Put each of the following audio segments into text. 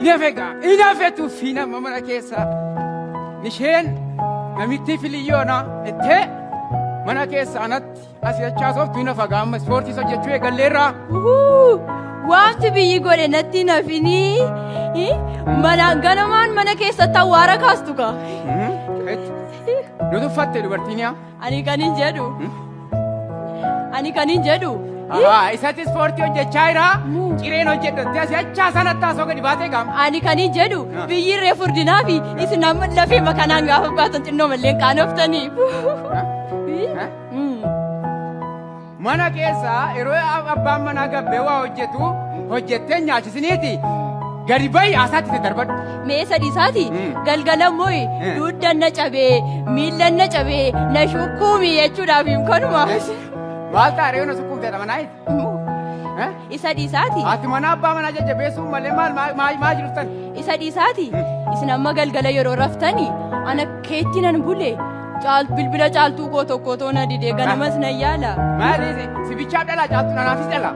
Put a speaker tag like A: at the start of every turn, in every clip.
A: Inafe gaa inafe tuffii nama mana keessa isheen namittii filiyyoona ittee mana keessa anatti asii achaa sooftu inafa gaa amma ispoortii hojjechuu eegalleerraa.
B: Uhuu! Wanti biyyi godhe natti hin hafinii. Mana ganamaan mana keessatti awwaara kaastu kaa.
A: Nu tuffatte dubartiin yaa.
B: Ani kan hin jedhu. Ani kan hin jedhu.
A: Ahaa, isatti ispoortii hojjechaa jira. Cireen hojjedhatte asii achaa sanatti haasoo gadi baatee gaama.
B: Ani kan hin jedhu biyyi irree furdinaa fi isin amma lafee makanaan gaafa baatan xinnoo mallee qaanoftaniif.
A: Mana keessa yeroo abbaan manaa gabbee waa hojjetu hojjettee nyaachisiniiti. Gadi bahi haasaatti itti darbadhu.
B: Mee sadiisaati galgala immoo dugdan na cabee miillan na cabee na shukkuumi jechuudhaaf kanuma.
A: Maal ta'a reeyoon sukkuumteedha manaa iti?
B: Isa dhiisaati.
A: Haati manaa abbaa manaa jajjabeessuu malee maal maal maal jirtan?
B: Isa dhiisaati. Isin amma galgala yeroo raftani ana keetti nan bule. Bilbila caaltuu koo tokko too na didee ganamas nan yaala.
A: Maali si bichaa dhala caaltuu anaafis dhala.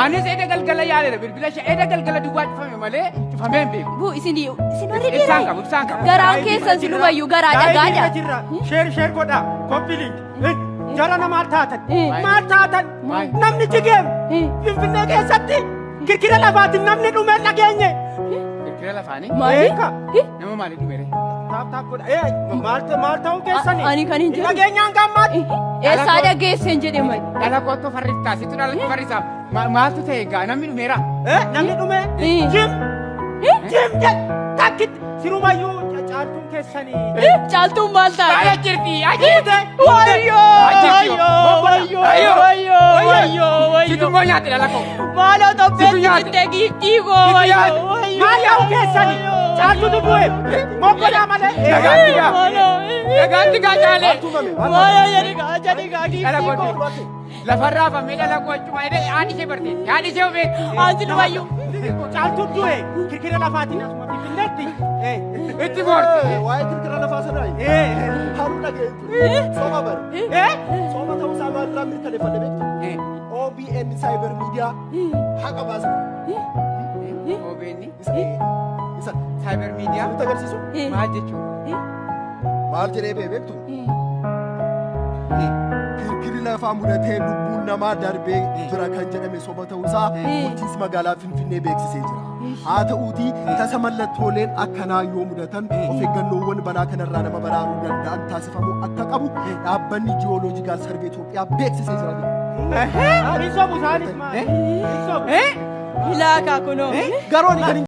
A: Anis eda galgala yaaleera bilbila ishee eda galgala duwwaa cufame malee cufamee hin beeku.
B: Bu isin isin warri
A: Ibsaan
B: dhiiraa.
A: qabu ibsaan qabu.
B: Garaan keessan silumayyuu garaa dhagaadha.
C: Jirra share share godhaa copy link. Jarana maal taatan? Maal taatan? Namni jigeem Finfinnee keessatti kirkira lafaatiin namni dhume dhageenye.
A: Kirkira lafaanii?
B: Maali?
A: Nama maalii dhumere?
C: Tap tap godha. Maal maal ta'uu keessani?
B: Ani kan hin jedhu.
C: Dhageenyaan gammaatti.
B: Eessaa dhageesseen jedhe mali?
A: Dhala koottoo farriftaa situ dhala farrisaaf maaltu ta'e egaa namni dhumeera?
C: Namni dhume jim jim jedh takkitti sirumayyuu caaltuun keessanii.
B: Caaltuun maal taate?
A: Baay'ee jirti ajiirte.
B: Wayyoo! Wayyoo! Wayyoo! Wayyoo! Wayyoo!
A: Situ immoo nyaate dhala koo.
B: Maaloo
A: Situ
B: toppeetti
A: nyaate.
B: fittee giiftii koo wayyoo!
C: Maal yaa'u keessani? Caaltutu du'e. Mokkodaa malee.
A: Dhagaatti gaa. Dhagaatti gaa caalee.
B: Wayyoo jedhi gaa jedhi gaa
A: Dhala
B: giiftii koo.
A: koo. Lafarraa hafamee dhala koo achuma haadhi ishee barteetti. Haadhi ishee obeetti.
B: Ansi lumayyuu.
C: Caaltuun du'e kirkira lafaatiin asuma Finfinneetti.
A: Itti boorti.
D: Waa'ee kirkira lafaa sanaa haruu dhageenyu. Sooma bara. Sooma ta'uusaa maalirraa mirkaneeffadhe beektu? OBN Cyber Media haqa baasa.
A: OBN
D: Isa
A: Cyber Media
D: nutti agarsiisu.
A: Maal jechuudha?
D: Maal jedhee bee beektu? Kirkirri lafaa mudatee lubbuun namaa darbee jira kan jedhame soba ta'uusaa bulchiinsi magaalaa Finfinnee beeksisee jira. Haa ta'uutii tasa mallattooleen akkanaa yoo mudatan of eeggannoowwan balaa kanarraa nama baraaruu danda'an taasifamuu akka qabu dhaabbanni Geological Survey Itoophiyaa beeksisee jira.
C: Hin sobu isaanis maali? Hin sobu.
B: Ilaakaa kunoo.
D: Garuu ani kan hin